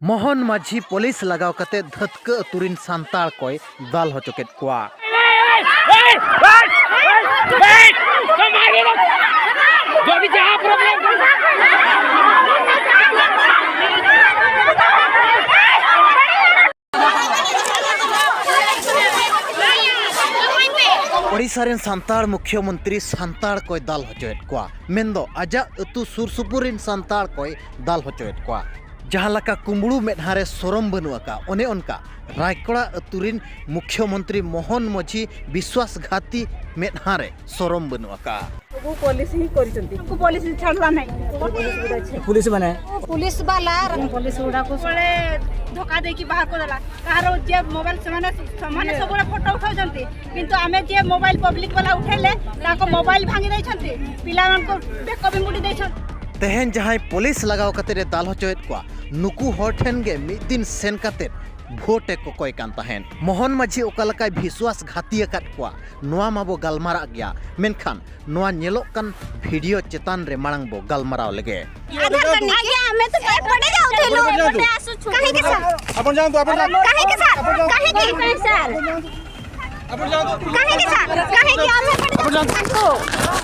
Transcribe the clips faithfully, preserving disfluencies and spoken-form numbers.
ᱢᱳᱦᱚᱱ ᱢᱟᱹᱡᱷᱤ ᱯᱩᱞᱤᱥ ᱞᱟᱜᱟᱣ ᱠᱟᱛᱮ ᱫᱷᱟᱹᱛᱠᱟᱹ ᱟᱹᱛᱩ ᱨᱤᱱ ᱥᱟᱱᱛᱟᱲ ᱠᱚᱭ ᱫᱟᱞ ᱦᱚᱪᱚ ᱠᱮᱫ ᱠᱚᱣᱟ᱾ ᱳᱰᱤᱥᱟ ᱨᱮᱱ ᱥᱟᱱᱛᱟᱲ ᱢᱩᱠᱷᱭᱚᱢᱚᱱᱛᱨᱤ ᱥᱟᱱᱛᱟᱲ ᱠᱚᱭ ᱫᱟᱞ ᱦᱚᱪᱚᱭᱮᱫ ᱠᱚᱣᱟ, ᱢᱮᱱᱫᱚ ᱟᱡᱟᱜ ᱟᱹᱛᱩ ᱥᱩᱨ ᱥᱩᱯᱩᱨ ᱨᱮᱱ ᱥᱟᱱᱛᱟᱲ ᱠᱚᱭ ᱫᱟᱞ ᱦᱚᱪᱚᱭᱮᱫ ᱠᱚᱣᱟ᱾ ᱡᱟᱦᱟᱸ ᱞᱮᱠᱟ ᱠᱩᱢᱵᱽᱲᱩ ᱢᱮᱫᱦᱟ ᱨᱮ ᱥᱚᱨᱚᱢ ᱵᱟᱹᱱᱩᱜ ᱟᱠᱟᱫ, ᱚᱱᱮ ᱚᱱᱠᱟ ᱨᱟᱭᱠᱚᱲᱟ ᱟᱹᱛᱩ ᱨᱮᱱ ᱢᱩᱠᱷᱭᱚᱢᱚᱱᱛᱨᱤ ᱢᱳᱦᱚᱱ ᱢᱟᱹᱡᱷᱤ ᱵᱤᱥᱣᱟᱥᱜᱷᱟᱛᱤ ᱢᱮᱫᱦᱟ ᱨᱮ ᱥᱚᱨᱚᱢ ᱵᱟᱹᱱᱩᱜ ᱟᱠᱟᱫ᱾ ସବୁ ପୋଲିସ ହିଁ କରିଛନ୍ତି। ତାକୁ ପୋଲିସ ଛାଡ଼ିଲା ନାହିଁ। ପୁଲିସ ମାନେ ପୁଲିସ ବାଲା ପୋଲିସ ଗୁଡ଼ାକୁ ବେଳେ ଧୋକା ଦେଇକି ବାହାର କରିଦେଲା। କାହାର ଯେ ମୋବାଇଲ, ସେମାନେ, ସେମାନେ ସବୁବେଳେ ଫଟୋ ଉଠାଉଛନ୍ତି, କିନ୍ତୁ ଆମେ ଯେ ମୋବାଇଲ ପବ୍ଲିକ ବାଲା ଉଠେଇଲେ, ତାଙ୍କ ମୋବାଇଲ ଭାଙ୍ଗି ଦେଇଛନ୍ତି, ପିଲାମାନଙ୍କୁ ବେକ ବିଙ୍ଗୁଡ଼ି ଦେଇଛନ୍ତି। ᱛᱮᱦᱮᱧ ᱡᱟᱦᱟᱸᱭ ᱯᱩᱞᱤᱥ ᱞᱟᱜᱟᱣ ᱠᱟᱛᱮ ᱮ ᱫᱟᱞ ᱦᱚᱪᱚᱭᱮᱫ ᱠᱚᱣᱟ, ᱱᱩᱠᱩ ᱦᱚᱲ ᱴᱷᱮᱱ ᱜᱮ ᱢᱤᱫ ᱫᱤᱱ ᱥᱮᱱ ᱠᱟᱛᱮ ᱵᱷᱳᱴ ᱮ ᱠᱚᱠᱚᱭ ᱠᱟᱱ ᱛᱟᱦᱮᱸᱫ᱾ ᱢᱳᱦᱚᱱ ᱢᱟᱹᱡᱷᱤ ᱚᱠᱟ ᱞᱮᱠᱟᱭ ᱵᱤᱥᱣᱟᱥ ᱜᱷᱟᱹᱛᱤ ᱟᱠᱟᱫ ᱠᱚᱣᱟ, ᱱᱚᱣᱟ ᱢᱟᱵᱚ ᱜᱟᱞᱢᱟᱨᱟᱜ ᱜᱮᱭᱟ, ᱢᱮᱱᱠᱷᱟᱱ ᱱᱚᱣᱟ ᱧᱮᱞᱚᱜ ᱠᱟᱱ ᱵᱷᱤᱰᱤᱭᱳ ᱪᱮᱛᱟᱱ ᱨᱮ ᱢᱟᱲᱟᱝ ᱵᱚ ᱜᱟᱞᱢᱟᱨᱟᱣ ᱞᱮᱜᱮ᱾ ଆଜ୍ଞା, ଆମେ ତ ଏପଟେ ଯାଉଥିଲୁ। ଏପଟେ ଆସୁଛୁ। କାହିଁକି ସାର୍? ଆପଣ ଯାଆନ୍ତୁ, ଆପଣ ଯାଆନ୍ତୁ। କାହିଁକି ସାର୍? ଆପଣ ଯାଆନ୍ତୁ। କାହିଁକି ସାର୍? କାହିଁକି? ଆପଣ ଯାଆନ୍ତୁ, ଆପଣ ଯାଆନ୍ତୁ। କାହିଁକି ସାର୍? ଆପଣ ଯାଆନ୍ତୁ। କାହିଁକି ସାର୍? କାହିଁକି ଆମେ ଏପଟେ ଯାଉଛୁ?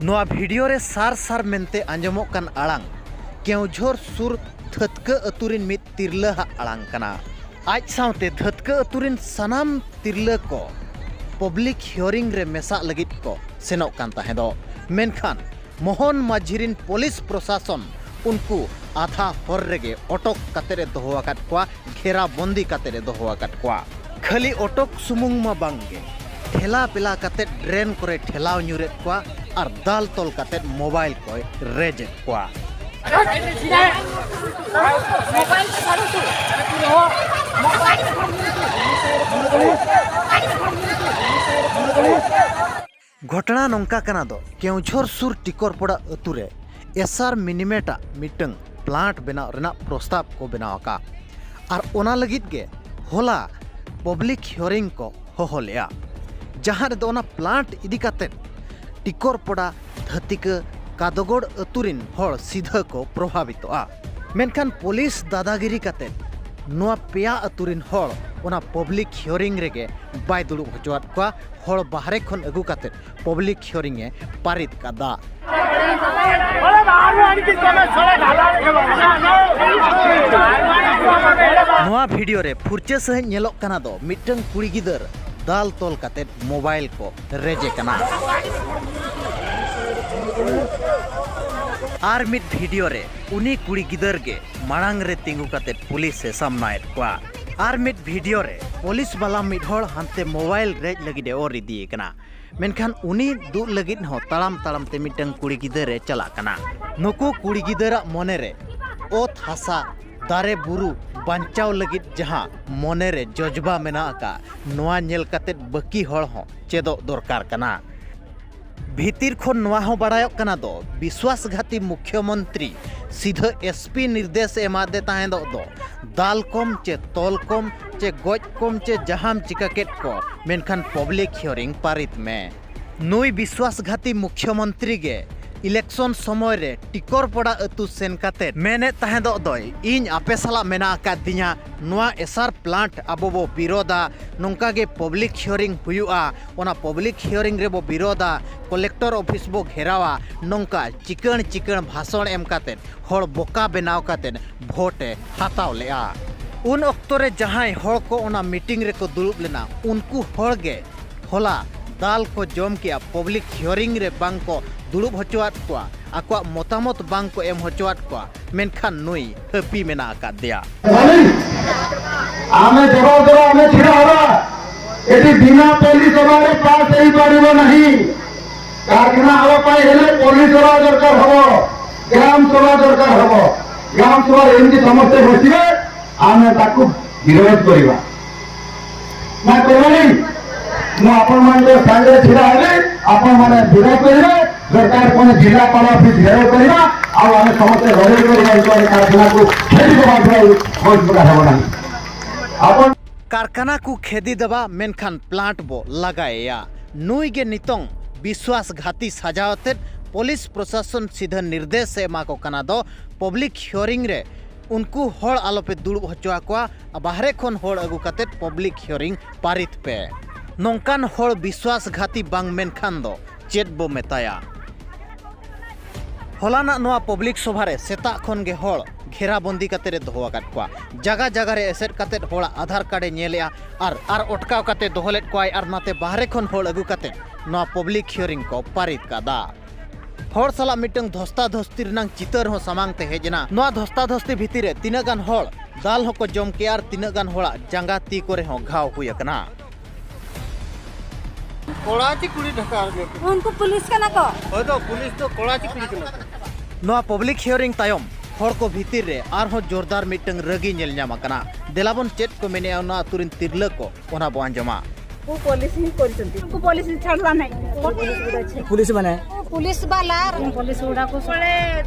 ᱱᱚᱣᱟ ᱵᱷᱤᱰᱤᱭᱳ ᱨᱮ ᱥᱟᱨ ᱥᱟᱨ ᱢᱮᱱᱛᱮ ᱟᱸᱡᱚᱢᱚᱜ ᱠᱟᱱ ᱟᱲᱟᱝ ᱠᱮᱣᱡᱷᱚᱨ ᱥᱩᱨ ᱫᱷᱟᱹᱛᱠᱟᱹ ᱟᱹᱛᱩ ᱨᱤᱱ ᱢᱤᱫ ᱛᱤᱨᱞᱟᱹ ᱦᱟᱜ ᱟᱲᱟᱝ ᱠᱟᱱᱟ᱾ ᱟᱡ ᱥᱟᱶᱛᱮ ᱫᱷᱟᱹᱛᱠᱟᱹ ᱟᱹᱛᱩ ᱨᱤᱱ ᱥᱟᱱᱟᱢ ᱛᱤᱨᱞᱟᱹ ᱠᱚ ᱯᱟᱵᱽᱞᱤᱠ ᱦᱤᱭᱟᱨᱤᱝ ᱨᱮ ᱢᱮᱥᱟᱜ ᱞᱟᱹᱜᱤᱫ ᱠᱚ ᱥᱮᱱᱚᱜ ᱠᱟᱱ ᱛᱟᱦᱮᱸᱫᱚᱜ, ᱢᱮᱱᱠᱷᱟᱱ ᱢᱳᱦᱚᱱ ᱢᱟᱹᱡᱷᱤ ᱨᱤᱱ ᱯᱩᱞᱤᱥ ᱯᱨᱚᱥᱟᱥᱚᱱ ᱩᱱᱠᱩ ᱟᱫᱷᱟ ᱦᱚᱨ ᱨᱮᱜᱮ ᱚᱴᱚᱠ ᱠᱟᱛᱮ ᱮ ᱫᱚᱦᱚ ᱟᱠᱟᱫ ᱠᱚᱣᱟ, ᱜᱷᱮᱨᱟ ᱵᱚᱱᱫᱤ ᱠᱟᱛᱮ ᱮ ᱫᱚᱦᱚ ᱟᱠᱟᱫ ᱠᱚᱣᱟ᱾ ᱠᱷᱟᱹᱞᱤ ᱚᱴᱚᱠ ᱥᱩᱢᱩᱝ ᱢᱟ ᱵᱟᱝ ᱜᱮ, ᱴᱷᱮᱞᱟ ᱯᱮᱞᱟ ᱠᱟᱛᱮ ᱰᱨᱮᱱ ᱠᱚᱨᱮ ᱴᱷᱮᱞᱟᱣ ᱧᱩᱨᱮᱫ ᱠᱚᱣᱟ ᱟᱨ ᱫᱟᱞ ᱛᱚᱞ ᱠᱟᱛᱮ ᱢᱳᱵᱟᱭᱤᱞ ᱠᱚᱭ ᱨᱮᱡᱮᱫ ᱠᱚᱣᱟ᱾ ᱜᱷᱚᱴᱚᱱᱟ ᱱᱚᱝᱠᱟ ᱠᱟᱱᱟ ᱫᱚ, ᱠᱮᱣᱡᱷᱚᱨ ᱥᱩᱨ ᱴᱤᱠᱚᱨᱯᱚᱲᱟ ᱟᱹᱛᱩ ᱨᱮ ᱮᱥᱟᱨ ᱢᱤᱱᱤᱢᱮᱴ ᱟᱜ ᱢᱤᱫᱴᱟᱝ ᱯᱞᱟᱱᱴ ᱵᱮᱱᱟᱣ ᱨᱮᱱᱟᱜ ᱯᱨᱚᱥᱛᱟᱵ ᱠᱚ ᱵᱮᱱᱟᱣ ᱟᱠᱟᱫ, ᱟᱨ ᱚᱱᱟ ᱞᱟᱹᱜᱤᱫ ᱜᱮ ᱦᱚᱞᱟ ᱯᱟᱵᱽᱞᱤᱠ ᱦᱤᱭᱟᱨᱤᱝ ᱠᱚ ᱦᱚᱦᱚ ᱞᱮᱫᱼᱟ, ᱡᱟᱦᱟᱸ ᱨᱮᱫᱚ ᱚᱱᱟ ᱯᱞᱟᱱᱴ ᱤᱫᱤ ᱠᱟᱛᱮ ᱴᱤᱠᱚᱨᱯᱚᱲᱟ, ᱫᱷᱟᱹᱛᱤᱠᱟᱹ, ᱠᱟᱫᱚᱜᱚᱲ ᱟᱹᱛᱩ ᱨᱤᱱ ᱦᱚᱲ ᱥᱤᱫᱷᱟᱹ ᱠᱚ ᱯᱨᱚᱵᱷᱟᱵᱤᱛᱚᱜᱼᱟ᱾ ᱢᱮᱱᱠᱷᱟᱱ ᱯᱩᱞᱤᱥ ᱫᱟᱫᱟᱜᱤᱨᱤ ᱠᱟᱛᱮ ᱱᱚᱣᱟ ᱯᱮᱭᱟ ᱟᱹᱛᱩ ᱨᱤᱱ ᱦᱚᱲ ᱚᱱᱟ ᱯᱟᱵᱽᱞᱤᱠ ᱦᱤᱭᱟᱨᱤᱝ ᱨᱮᱜᱮ ᱵᱟᱭ ᱫᱩᱲᱩᱵ ᱦᱚᱪᱚᱣᱟᱫ ᱠᱚᱣᱟ᱾ ᱦᱚᱲ ᱵᱟᱦᱨᱮ ᱠᱷᱚᱱ ᱟᱹᱜᱩ ᱠᱟᱛᱮ ᱯᱟᱵᱽᱞᱤᱠ ᱦᱤᱭᱟᱨᱤᱝ ᱮ ᱯᱟᱨᱤᱛ ᱠᱟᱫᱟ᱾ ᱱᱚᱣᱟ ᱵᱷᱤᱰᱤᱭᱳ ᱨᱮ ᱯᱷᱩᱨᱪᱟᱹ ᱥᱟᱹᱦᱤᱡ ᱧᱮᱞᱚᱜ ᱠᱟᱱᱟ ᱫᱚ ᱢᱤᱫᱴᱟᱝ ᱠᱩᱲᱤ ᱜᱤᱫᱟᱹᱨ ᱫᱟᱞ ᱛᱚᱞ ᱠᱟᱛᱮ ᱢᱳᱵᱟᱭᱤᱞ ᱠᱚ ᱨᱮᱡᱮ ᱠᱟᱱᱟ᱾ ᱟᱨ ᱢᱤᱫ ᱵᱷᱤᱰᱤᱭᱳ ᱨᱮ ᱩᱱᱤ ᱠᱩᱲᱤ ᱜᱤᱫᱟᱹᱨ ᱜᱮ ᱢᱟᱲᱟᱝ ᱨᱮ ᱛᱤᱸᱜᱩ ᱠᱟᱛᱮ ᱯᱩᱞᱤᱥ ᱮ ᱥᱟᱢᱱᱟᱭᱮᱫ ᱠᱚᱣᱟ᱾ ᱟᱨ ᱢᱤᱫ ᱵᱷᱤᱰᱤᱭᱳ ᱨᱮ ᱯᱩᱞᱤᱥ ᱵᱟᱞᱟ ᱢᱤᱫ ᱦᱚᱲ ᱦᱟᱱᱛᱮ ᱢᱳᱵᱟᱭᱤᱞ ᱨᱮᱡ ᱞᱟᱹᱜᱤᱫ ᱮ ᱚᱨ ᱤᱫᱤᱭᱮ ᱠᱟᱱᱟ, ᱢᱮᱱᱠᱷᱟᱱ ᱩᱱᱤ ᱫᱩᱜ ᱞᱟᱹᱜᱤᱫ ᱦᱚᱸ ᱛᱟᱲᱟᱢ ᱛᱟᱲᱟᱢ ᱛᱮ ᱢᱤᱫᱴᱟᱝ ᱠᱩᱲᱤ ᱜᱤᱫᱟᱹᱨ ᱮ ᱪᱟᱞᱟᱜ ᱠᱟᱱᱟ᱾ ᱱᱩᱠᱩ ᱠᱩᱲᱤ ᱜᱤᱫᱟᱹᱨᱟᱜ ᱢᱚᱱᱮ ᱨᱮ ᱚᱛ ᱦᱟᱥᱟ, ᱫᱟᱨᱮ ᱵᱩᱨᱩ ᱵᱟᱧᱪᱟᱣ ᱞᱟᱹᱜᱤᱫ ᱡᱟᱦᱟᱸ ᱢᱚᱱᱮ ᱨᱮ ᱡᱚᱡᱽᱵᱟ ᱢᱮᱱᱟᱜ ᱟᱠᱟᱫ, ᱱᱚᱣᱟ ᱧᱮᱞ ᱠᱟᱛᱮ ᱵᱟᱹᱠᱤ ᱦᱚᱲ ᱦᱚᱸ ᱪᱮᱫᱚᱜ ᱫᱚᱨᱠᱟᱨ ᱠᱟᱱᱟ᱾ ᱵᱷᱤᱛᱤᱨ ᱠᱷᱚᱱ ᱱᱚᱣᱟ ᱦᱚᱸ ᱵᱟᱲᱟᱭᱚᱜ ᱠᱟᱱᱟ ᱫᱚ, ᱵᱤᱥᱣᱟᱥᱜᱷᱟᱛᱤ ᱢᱩᱠᱷᱭᱚᱢᱚᱱᱛᱨᱤ ᱥᱤᱫᱷᱟᱹ ᱮᱥ ᱯᱤ ᱱᱤᱨᱫᱮᱥ ᱮ ᱮᱢᱟᱫᱮ ᱛᱟᱦᱮᱸᱫᱚᱜ ᱫᱚ, ᱫᱟᱞ ᱠᱚᱢ ᱪᱮ ᱛᱚᱞ ᱠᱚᱢ ᱪᱮ ᱜᱚᱡ ᱠᱚᱢ ᱪᱮ ᱡᱟᱦᱟᱸᱢ ᱪᱤᱠᱟ ᱠᱮᱫ ᱠᱚ, ᱢᱮᱱᱠᱷᱟᱱ ᱯᱟᱵᱽᱞᱤᱠ ᱦᱤᱭᱟᱨᱤᱝ ᱯᱟᱨᱤᱛ ᱢᱮ᱾ ᱱᱩᱭ ᱵᱤᱥᱣᱟᱥᱜᱷᱟᱛᱤ ᱢᱩᱠᱷᱭᱚᱢᱚᱱᱛᱨᱤ ᱜᱮ ᱤᱞᱮᱠᱥᱚᱱ ᱥᱚᱢᱚᱭ ᱨᱮ ᱴᱤᱠᱚᱨᱯᱟᱲᱟ ᱟᱹᱛᱩ ᱥᱮᱱ ᱠᱟᱛᱮ ᱢᱮᱱᱮᱫ ᱛᱟᱦᱮᱸᱫᱚᱜ ᱫᱚᱭ, "ᱤᱧ ᱟᱯᱮ ᱥᱟᱞᱟᱜ ᱢᱮᱱᱟᱜ ᱟᱠᱟᱫ ᱫᱤᱧᱟ, ᱱᱚᱣᱟ ᱮᱥᱟᱨ ᱯᱞᱟᱱᱴ ᱟᱵᱚ ᱵᱚ ᱵᱤᱨᱳᱫᱟ, ᱱᱚᱝᱠᱟ ᱜᱮ ᱯᱟᱵᱽᱞᱤᱠ ᱦᱤᱭᱟᱨᱤᱝ ᱦᱩᱭᱩᱜᱼᱟ, ᱚᱱᱟ ᱯᱟᱵᱽᱞᱤᱠ ᱦᱤᱭᱟᱨᱤᱝ ᱨᱮᱵᱚ ᱵᱤᱨᱳᱫᱟ, ᱠᱚᱞᱮᱠᱴᱚᱨ ᱚᱯᱷᱤᱥ ᱵᱚ ᱜᱷᱮᱨᱟᱣᱟ", ᱱᱚᱝᱠᱟ ᱪᱤᱠᱟᱹᱬ ᱪᱤᱠᱟᱹᱬ ᱵᱷᱟᱥᱚᱬ ᱮᱢ ᱠᱟᱛᱮ ᱦᱚᱲ ᱵᱚᱠᱟ ᱵᱮᱱᱟᱣ ᱠᱟᱛᱮ ᱵᱷᱳᱴ ᱮ ᱦᱟᱛᱟᱣ ᱞᱮᱜᱼᱟ᱾ ᱩᱱ ᱚᱠᱛᱚ ᱨᱮ ᱡᱟᱦᱟᱸᱭ ᱦᱚᱲ ᱠᱚ ᱚᱱᱟ ᱢᱤᱴᱤᱝ ᱨᱮᱠᱚ ᱫᱩᱲᱩᱵ ᱞᱮᱱᱟ, ᱩᱱᱠᱩ ᱦᱚᱲ ᱜᱮ ᱦᱚᱞᱟ ᱫᱟᱞ ᱠᱚ ᱡᱚᱢ ᱠᱮᱜᱼᱟ, ᱯᱟᱵᱽᱞᱤᱠ ᱦᱤᱭᱟᱨᱤᱝ ᱨᱮ ᱵᱟᱝ ᱠᱚ ᱫᱩᱲᱩᱵ ᱦᱚᱪᱚᱣᱟᱫ ᱠᱚᱣᱟ, ᱟᱠᱚᱣᱟᱜ ᱢᱚᱛᱟᱢᱚᱛ ᱵᱟᱝ ᱠᱚ ᱮᱢ ᱦᱚᱪᱚᱣᱟᱫ ᱠᱚᱣᱟ, ᱢᱮᱱᱠᱷᱟᱱ ᱱᱩᱭ ᱦᱟᱹᱯᱤ ᱢᱮᱱᱟᱜ ᱟᱠᱟᱫ ᱫᱮᱭᱟ᱾ ଆମେ ଜବାବ ଦେବା, ଆମେ ଛିଡ଼ା ହେବା। ଏଠି ବିନା ପଲ୍ଲୀ ସଭାରେ ପାସ୍ ହେଇପାରିବ ନାହିଁ। କାରଖାନା ହେବା ପାଇଁ ହେଲେ ପଲ୍ଲୀ ସଭା ଦରକାର ହବ, ଗ୍ରାମ ସଭା ଦରକାର ହବ। ଗ୍ରାମ ସଭାରେ ଏମିତି ସମସ୍ତେ ବସିବେ, ଆମେ ତାକୁ ବିରୋଧ କରିବା। ନା କରିବାନି? ମୁଁ ଆପଣମାନଙ୍କ ସାଙ୍ଗରେ ଛିଡ଼ା ହେବି, ଆପଣମାନେ ବିରୋଧ କରିବେ। ଦରକାର ପଡ଼ିଲେ ଜିଲ୍ଲାପାଳ ଅଫିସ ଘେରାଉ କରିବା, ଆଉ ଆମେ ସମସ୍ତେ ଲଢ଼େଇ କରିବା, ଏଇ କାରଖାନାକୁ ଛାଡ଼ିଦେବା ପାଇଁ କୌଣସି ପ୍ରକାର ହେବ ନାହିଁ। ଆପଣ କାରଖାନାକୁ ᱠᱷᱮᱫᱤ ᱫᱟᱵᱟ, ᱢᱮᱱᱠᱷᱟᱱ ᱯᱞᱟᱱᱴ ᱵᱚ ᱞᱟᱜᱟᱭᱮᱭᱟ᱾ ᱱᱩᱭ ᱜᱮ ᱱᱤᱛᱚᱝ ᱵᱤᱥᱣᱟᱥ ᱜᱷᱟᱛᱤ ᱥᱟᱡᱟᱣ ᱟᱛᱮᱫ ᱯᱩᱞᱤᱥ ᱯᱨᱚᱥᱟᱥᱚᱱ ᱥᱤᱫᱷᱟᱹ ᱱᱤᱨᱫᱮᱥ ᱮ ᱮᱢᱟ ᱠᱚ ᱠᱟᱱᱟ ᱫᱚ ᱯᱟᱵᱽᱞᱤᱠ ᱦᱤᱭᱟᱨᱤᱝ ᱨᱮ ᱩᱱᱠᱩ ᱦᱚᱲ ᱟᱞᱚᱯᱮ ᱫᱩᱲᱩᱵ ᱦᱚᱪᱚ ᱟᱠᱚᱣᱟ, ᱵᱟᱦᱨᱮ ᱠᱷᱚᱱ ᱦᱚᱲ ᱟᱹᱜᱩ ᱠᱟᱛᱮ ᱯᱟᱵᱽᱞᱤᱠ ᱦᱤᱭᱟᱨᱤᱝ ᱯᱟᱨᱤᱛ ᱯᱮ᱾ ᱱᱚᱝᱠᱟᱱ ᱦᱚᱲ ᱵᱤᱥᱣᱟᱥ ᱜᱷᱟᱛᱤ ᱵᱟᱝ ᱢᱮᱱᱠᱷᱟᱱ ᱫᱚ ᱪᱮᱫ ᱵᱚ ᱢᱮᱛᱟᱭᱟ? ᱦᱚᱞᱟᱱᱟᱜ ᱱᱚᱣᱟ ᱯᱟᱵᱽᱞᱤᱠ ᱥᱚᱵᱷᱟ ᱨᱮ ᱥᱮᱛᱟᱜ ᱠᱷᱚᱱ ᱜᱮ ᱦᱚᱲ ᱜᱷᱮᱨᱟᱵᱚᱱᱫᱤ ᱠᱟᱛᱮ ᱮ ᱫᱚᱦᱚ ᱟᱠᱟᱫ ᱠᱚᱣᱟ᱾ ᱡᱟᱜᱟ ᱡᱟᱜᱟ ᱨᱮ ᱮᱥᱮᱫ ᱠᱟᱛᱮ ᱦᱚᱲᱟᱜ ᱟᱫᱷᱟᱨ ᱠᱟᱨᱰ ᱮ ᱧᱮᱞᱮᱜᱼᱟ ᱟᱨ, ᱟᱨ ᱚᱴᱠᱟᱣ ᱠᱟᱛᱮ ᱫᱚᱦᱚ ᱞᱮᱫ ᱠᱚᱣᱟᱭ ᱟᱨ ᱱᱟᱛᱮ ᱵᱟᱦᱨᱮ ᱠᱷᱚᱱ ᱦᱚᱲ ᱟᱹᱜᱩ ᱠᱟᱛᱮ ᱱᱚᱣᱟ ᱯᱟᱵᱽᱞᱤᱠ ᱦᱤᱭᱟᱨᱤᱝ ᱠᱚ ᱯᱟᱨᱤᱛ ᱠᱟᱫᱟ᱾ ᱦᱚᱲ ᱥᱟᱞᱟᱜ ᱢᱤᱫᱴᱟᱝ ᱫᱷᱚᱥᱛᱟ ᱫᱷᱚᱥᱛᱤ ᱨᱮᱱᱟᱜ ᱪᱤᱛᱟᱹᱨ ᱦᱚᱸ ᱥᱟᱢᱟᱝ ᱛᱮ ᱦᱮᱡ ᱮᱱᱟ᱾ ᱱᱚᱣᱟ ᱫᱷᱚᱥᱛᱟ ᱫᱷᱚᱥᱛᱤ ᱵᱷᱤᱛᱤᱨ ᱨᱮ ᱛᱤᱱᱟᱹᱜ ᱜᱟᱱ ᱦᱚᱲ ᱫᱟᱞ ᱦᱚᱸᱠᱚ ᱡᱚᱢ ᱠᱮᱜᱼᱟ ᱟᱨ ᱛᱤᱱᱟᱹᱜ ᱜᱟᱱ ᱦᱚᱲᱟᱜ ᱡᱟᱸᱜᱟ ᱛᱤ ᱠᱚᱨᱮ ᱦᱚᱸ ᱜᱷᱟᱣ ᱦᱩᱭ ᱟᱠᱟᱱᱟ᱾ ᱠᱚᱲᱟ ᱪᱮ ᱠᱩᱲᱤ ᱰᱷᱟᱠᱟ ᱨᱮᱜᱮ? ᱩᱱᱠᱩ ᱯᱩᱞᱤᱥ ᱠᱟᱱᱟ ᱠᱚ᱾ ᱦᱳᱭ ᱫᱚ, ᱯᱩᱞᱤᱥ ᱫᱚ ᱠᱚᱲᱟ ᱪᱮ ᱠᱩᱲᱤ ᱠᱟᱱᱟ ᱠᱚ? ᱱᱚᱣᱟ ᱯᱟᱵᱽᱞᱤᱠ ᱦᱤᱭᱟᱨᱤᱝ ᱛᱟᱭᱚᱢ ᱦᱚᱲ ᱠᱚ ᱵᱷᱤᱛᱤᱨ ᱨᱮ ᱟᱨᱦᱚᱸ ᱡᱳᱨᱫᱟᱨ ᱢᱤᱫᱴᱟᱝ ᱨᱟᱹᱜᱤ ᱧᱮᱞ ᱧᱟᱢ ᱟᱠᱟᱱᱟ᱾ ᱫᱮᱞᱟᱵᱚᱱ ᱪᱮᱫ ᱠᱚ ᱢᱮᱱᱮᱜᱼᱟ ᱚᱱᱟ ᱟᱹᱛᱩ ᱨᱮᱱ ᱛᱤᱨᱞᱟᱹ ᱠᱚ, ᱚᱱᱟ ᱵᱚ ᱟᱸᱡᱚᱢᱟ᱾ वो पुलिस ही କରିଛନ୍ତି। उनको पुलिस ही छाड़ला नहीं। पुलिस बने। पुलिस वाला पुलिस गुड़ा को बड़े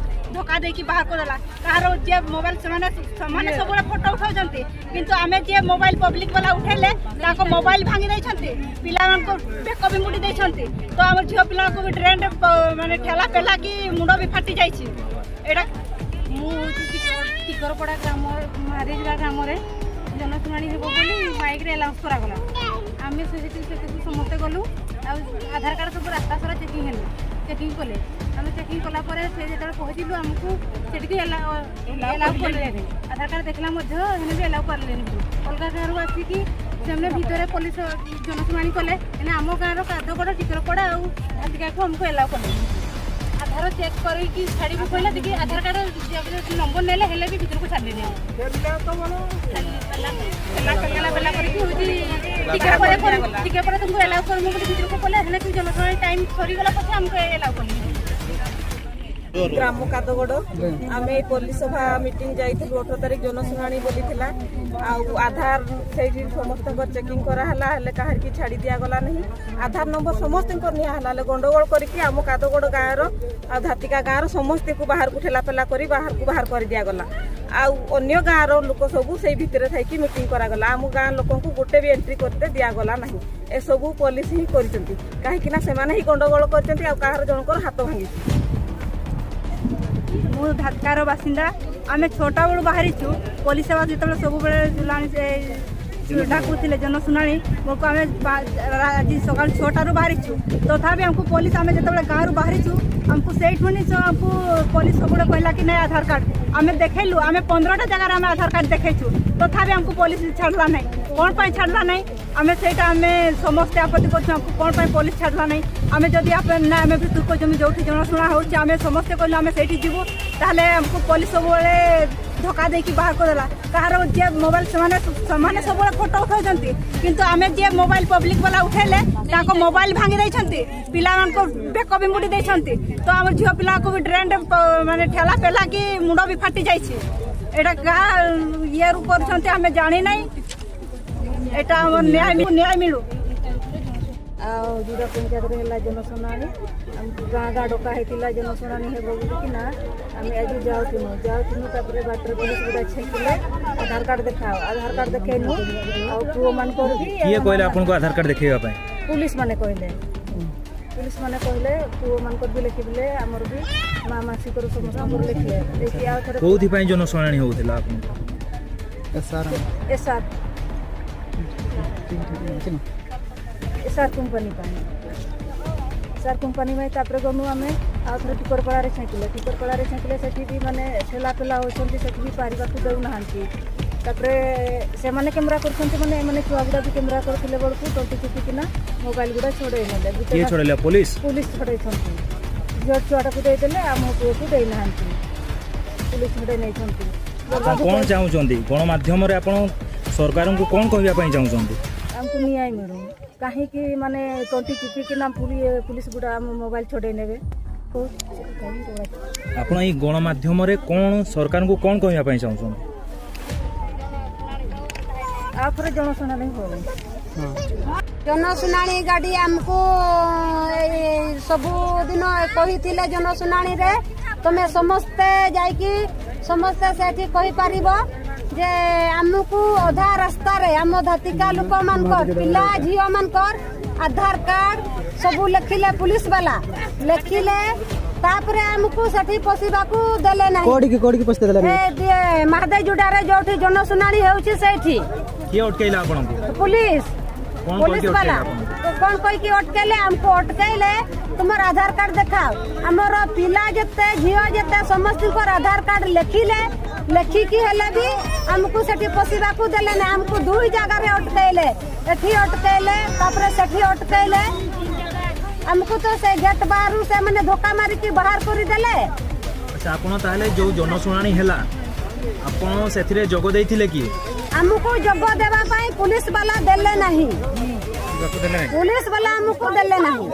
धोखा देके बाहर को देला। କାହାର ଯେ ମୋବାଇଲ ସେମାନେ, ସେମାନେ ସବୁବେଳେ ଫଟୋ ଉଠାଉଛନ୍ତି, କିନ୍ତୁ ଆମେ ଯିଏ ମୋବାଇଲ ପବ୍ଲିକ ବାଲା ଉଠେଇଲେ ତାଙ୍କ ମୋବାଇଲ ଭାଙ୍ଗି ଦେଇଛନ୍ତି, ପିଲାମାନଙ୍କୁ ବେକ ବି ମୁଡ଼ି ଦେଇଛନ୍ତି। ତ ଆମ ଝିଅ ପିଲାଙ୍କୁ ବି ଡ୍ରେନ୍ରେ ପ- ମାନେ ଠେଲା ପେଲା କି ମୁଣ୍ଡ ବି ଫାଟି ଯାଇଛି। ଏଇଟା ମୁଁ ହେଉଛି ଟିକ- ଟିକରପଡ଼ା ଗ୍ରାମ, ମାରିଯିବା ଗ୍ରାମରେ ଜନଶୁଣାଣି ହେବ ବୋଲି ମାଇକ୍ରେ ଆନାଉନ୍ସ କରାଗଲା। ଆମେ ସେଠି ସେଠିକୁ ସମସ୍ତେ ଗଲୁ। ଆଉ ଆଧାର କାର୍ଡ଼ ସବୁ ରାସ୍ତା ସାରା ଚେକିଂ ହେଲୁ, ଚେକିଂ କଲେ। ଆମେ ଚେକିଂ କଲା ପରେ ସେ ଯେତେବେଳେ ପହଞ୍ଚିଲୁ, ଆମକୁ ସେଠିକି ଆଲାଉ କଲେନି। ଆଧାର କାର୍ଡ଼ ଦେଖିଲା ମଧ୍ୟ ହେଲେ ବି ଆଲାଉ କଲେନି। ଅଲଗା ଗାଁରୁ ଆସିକି ସେମାନେ ଭିତରେ ପୋଲିସ ଜନଶୁଣାଣି କଲେ, ହେଲେ ଆମ ଗାଁର କାଦଗଡ଼, ଟିକରପଡ଼ା ଆଉ ଭାଟିକାକୁ ଆମକୁ ଆଲାଉ କଲେନି। ଆଧାର ଚେକ୍ କରିକି ଛାଡ଼ିବୁ କହିଲା, ଟିକେ ଆଧାର କାର୍ଡ଼ ନମ୍ବର ନେଲେ ହେଲେ ବି ଭିତରକୁ ଛାଡ଼ିଲେନି। ବେଲା ବେଲା କରିକି ହେଉଛି ଟିକେ ପରେ, ଟିକେ ପରେ ତୁମକୁ ଆଲାଉ କରିବୁ ବୋଲି ଭିତରକୁ କଲେ, ହେଲେ ବି ଜନଶୁଣାଣି ଟାଇମ୍ ସରିଗଲା ପଛେ ଆମକୁ ଆଲାଉ କଲେନି। ଗ୍ରାମ କାଦଗଡ଼। ଆମେ ଏଇ ପଲ୍ଲୀ ସଭା ମିଟିଂ ଯାଇଥିଲୁ, ଅଠର ତାରିଖ ଜନଶୁଣାଣି ବୋଲି ଥିଲା। ଆଉ ଆଧାର ସେଇଠି ସମସ୍ତଙ୍କର ଚେକିଂ କରାହେଲା, ହେଲେ କାହାରିକି ଛାଡ଼ି ଦିଆଗଲା ନାହିଁ। ଆଧାର ନମ୍ବର ସମସ୍ତଙ୍କର ନିଆ ହେଲା, ହେଲେ ଗଣ୍ଡଗୋଳ କରିକି ଆମ କାଦଗଡ଼ ଗାଁର ଆଉ ଧାତିକା ଗାଁର ସମସ୍ତଙ୍କୁ ବାହାରକୁ ଠେଲାପେଲା କରି ବାହାରକୁ ବାହାର କରି ଦିଆଗଲା। ଆଉ ଅନ୍ୟ ଗାଁର ଲୋକ ସବୁ ସେଇ ଭିତରେ ଥାଇକି ମିଟିଂ କରାଗଲା। ଆମ ଗାଁ ଲୋକଙ୍କୁ ଗୋଟେ ବି ଏଣ୍ଟ୍ରି କରିତେ ଦିଆଗଲା ନାହିଁ। ଏସବୁ ପୋଲିସ ହିଁ କରିଛନ୍ତି, କାହିଁକିନା ସେମାନେ ହିଁ ଗଣ୍ଡଗୋଳ କରିଛନ୍ତି, ଆଉ କାହାର ଜଣଙ୍କର ହାତ ଭାଙ୍ଗିଛି। ମୁଁ ଧାତିକାର ବାସିନ୍ଦା। ଆମେ ଛଅଟା ବେଳୁ ବାହାରିଛୁ। ପୋଲିସ ସେବା ଯେତେବେଳେ ସବୁବେଳେ ଶୁଣାଣି, ଏ, ଡାକୁଥିଲେ ଜନଶୁଣାଣି, ବେଳକୁ ଆମେ ବା-, ରା-, ଆଜି ସକାଳ ଛଅଟାରୁ ବାହାରିଛୁ। ତଥାପି ଆମକୁ ପୋଲିସ, ଆମେ ଯେତେବେଳେ ଗାଁରୁ ବାହାରିଛୁ, ଆମକୁ ସେଇଠୁ ହିଁ ସ-, ଆମକୁ ପୋଲିସ ସବୁବେଳେ କହିଲା କି, "ନାଇଁ, ଆଧାର କାର୍ଡ।" ଆମେ ଦେଖେଇଲୁ, ଆମେ ପନ୍ଦରଟା ଜାଗାରେ ଆମେ ଆଧାର କାର୍ଡ ଦେଖେଇଛୁ, ତଥାପି ଆମକୁ ପୋଲିସ ଛାଡ଼ିଲା ନାହିଁ। କ'ଣ ପାଇଁ ଛାଡ଼ିଲା ନାହିଁ? ଆମେ ସେଇଟା, ଆମେ ସମସ୍ତେ ଆପତ୍ତି କରୁଛୁ, ଆମକୁ କ'ଣ ପାଇଁ ପୋଲିସ ଛାଡ଼ିଲା ନାହିଁ? ଆମେ ଯଦି ଆପ-, ନା, ଆମେ ଭିତରକୁ ଜମି ଯୋଉଠି ଜଣାଶୁଣା ହେଉଛି, ଆମେ ସମସ୍ତେ କହିଲୁ ଆମେ ସେଇଠି ଯିବୁ, ତାହେଲେ ଆମକୁ ପୋଲିସ ସବୁବେଳେ ଧୋକା ଦେଇକି ବାହାର କରିଦେଲା। କାହାର ଯେ ମୋବାଇଲ, ସେମାନେ, ସେମାନେ ସବୁବେଳେ ଫଟୋ ଉଠାଉଛନ୍ତି, କିନ୍ତୁ ଆମେ ଯିଏ ମୋବାଇଲ ପବ୍ଲିକ ବାଲା ଉଠେଇଲେ, ତାଙ୍କ ମୋବାଇଲ ଭାଙ୍ଗି ଦେଇଛନ୍ତି, ପିଲାମାନଙ୍କ ବେକ ବି ମୁଡ଼ି ଦେଇଛନ୍ତି। ତ ଆମର ଝିଅ ପିଲାକୁ ବି ଡ୍ରେନରେ ପ-, ମାନେ ଠେଲା ପେଲା କି ମୁଣ୍ଡ ବି ଫାଟି ଯାଇଛି। ଏଇଟା କାହା ଇଏରୁ କରୁଛନ୍ତି ଆମେ ଜାଣିନାହିଁ। ଏଇଟା ଆମର ନ୍ୟାୟ ମି-, ନ୍ୟାୟ ମିଳୁ। ଆଉ ଜୁଡ଼ା ପଞ୍ଚାୟତରେ ହେଲା ଜନଶୁଣାଣି, ଆମକୁ ଗାଁ ଗାଁ ଡକା ହେଇଥିଲା ଜନଶୁଣାଣି ହେବ ବୋଲିକି। ନା, ଆମେ ଆଜି ଯାଉଥିଲୁ, ଯାଉଥିଲୁ, ତାପରେ ବାଟରେ ପୋଲିସ ଗୁଡ଼ା ଛେକିଲେ, "ଆଧାର କାର୍ଡ ଦେଖାଅ।" ଆଧାର କାର୍ଡ ଦେଖେଇଲୁ। ଆଉ ପୁଅମାନଙ୍କର ବି କିଏ କହିଲେ ଆପଣଙ୍କୁ ଆଧାର କାର୍ଡ ଦେଖେଇବା ପାଇଁ? ପୁଲିସ ମାନେ କହିଲେ। ପୁଲିସ ମାନେ କହିଲେ, ପୁଅମାନଙ୍କର ବି ଲେଖିଲେ, ଆମର ବି, ମା ମାସିକର ସମସ୍ତଙ୍କର ଲେଖିଲେ। ଲେଖି ଆଉ ଥରେ କୋଉଥିପାଇଁ ଜନଶୁଣାଣି ହଉଥିଲା ଆପଣଙ୍କୁ? ଏସ୍ଆର୍। ଏସ୍ଆର୍। ଏସ୍ଆର୍ କମ୍ପାନୀ ପାଇଁ। ଏସ୍ଆର୍ କମ୍ପାନୀ ପାଇଁ। ତାପରେ ଗଲୁ ଆମେ ଆଉ ଥରେ ଟିକରପଡ଼ାରେ ଛେକିଲେ। ଟିକରପଡ଼ାରେ ଛେକିଲେ, ସେଠି ବି ମାନେ ଠେଲା ପେଲା ହଉଛନ୍ତି, ସେଠି ବି ପାରିବାକୁ ଦେଉନାହାନ୍ତି। ତାପରେ ସେମାନେ କ୍ୟାମେରା କରୁଛନ୍ତି, ମାନେ ଏମାନେ ଛୁଆ ଗୁଡ଼ା ବି କ୍ୟାମେରା କରୁଥିଲେ ବେଳକୁ ତଣ୍ଟି ଚିପିକିନା ମୋବାଇଲ ଗୁଡ଼ା ଛଡ଼େଇ ନେଲେ। ଗୋଟେ କିଏ ମା-, ଛଡ଼େଇଲା? ପୋଲିସ? ପୋଲିସ ଛଡ଼େଇଛନ୍ତି। ଝିଅ ଛୁଆଟାକୁ ଦେଇଦେଲେ, ଆମ ପୁଅକୁ ଦେଇନାହାନ୍ତି। ପୋଲିସ ଛଡ଼େଇ ନେଇଛନ୍ତି। ଆପଣ କ'ଣ ଚାହୁଁଛନ୍ତି? ଗଣମାଧ୍ୟମରେ ଆପଣ ସରକାରଙ୍କୁ କ'ଣ କହିବା ପାଇଁ ଚାହୁଁଛନ୍ତି? ଆମକୁ ନ୍ୟାୟ ମିଳୁ। କାହିଁକି ମାନେ ତଣ୍ଟି ଚିପିକିନା ପୁଲି-, ପୁଲିସ ଗୁଡ଼ା ଆମ ମୋବାଇଲ ଛଡ଼େଇ ନେବେ? ଆପଣ ଏଇ ଗଣମାଧ୍ୟମରେ କ'ଣ ସରକାରଙ୍କୁ କ'ଣ କହିବା ପାଇଁ ଚାହୁଁଛନ୍ତି? ଆଉ ଥରେ ଜନଶୁଣାଣି ହଉ। ଜନଶୁଣାଣି ଗାଡ଼ି ଆମକୁ ଏଇ ସବୁଦିନ କହିଥିଲେ ଜନଶୁଣାଣିରେ, ତମେ ସମସ୍ତେ ଯାଇକି ସମସ୍ତେ ସେଠି କହିପାରିବ ଯେ ଆମକୁ ଅଧା ରାସ୍ତାରେ, ଆମ ଧାତିକା ଲୋକମାନଙ୍କର, ପିଲା ଝିଅମାନଙ୍କର ଆଧାର କାର୍ଡ ସବୁ ଲେଖିଲେ ପୁଲିସ ବାଲା, ଲେଖିଲେ ତାପରେ ଆମକୁ ସେଠି ପଶିବାକୁ ଦେଲେ ନାହିଁ। କୋଉଠିକି, କୋଉଠିକି ପଶିତେ ଦେଲେ ନାହିଁ? ଏ, ଦିଏ, ମହାଦେବ ଯୋଡ଼ାରେ ଯୋଉଠି ଜନଶୁଣାଣି ହେଉଛି ସେଇଠି। କିଏ ଅଟକେଇଲା ଆପଣଙ୍କୁ? ପୋଲିସ। କଣ ପୋଲିସ କହିକି ବାଲା। ଅଟକେଇଲା ଆପଣଙ୍କୁ? କଣ କହିକି ଅଟକେଇଲେ? ଆମକୁ ଅଟକେଇଲେ, "ତୁମର ଆଧାର କାର୍ଡ ଦେଖାଅ।" ଆମର ପିଲା ଯେତେ, ଝିଅ ଯେତେ, ସମସ୍ତଙ୍କର ଆଧାର କାର୍ଡ ଲେଖିଲେ। ଲେଖିକି ହେଲେ ବି ଆମକୁ ସେଠି ପଶିବାକୁ ଦେଲେ ନାହିଁ। ଆମକୁ ଦୁଇ ଜାଗାରେ ଅଟକେଇଲେ, ଏଠି ଅଟକେଇଲେ, ତାପରେ ସେଠି ଅଟକେଇଲେ। ଆମକୁ ତ ସେ ଗେଟ୍ ବାହାରୁ ସେମାନେ ଧକ୍କା ମାରିକି ବାହାର କରିଦେଲେ। ଆଚ୍ଛା, ଆପଣ ତାହେଲେ ଯୋଉ ଜନଶୁଣାଣି ହେଲା, ଆପଣ ସେଥିରେ ଯୋଗ ଦେଇଥିଲେ କି? ଆମକୁ ଯୋଗ ଦେବା ପାଇଁ ପୋଲିସ ବାଲା ଦେଲେ ନାହିଁ। ପୋଲିସ ବାଲା ଆମକୁ ଦେଲେ ନାହିଁ।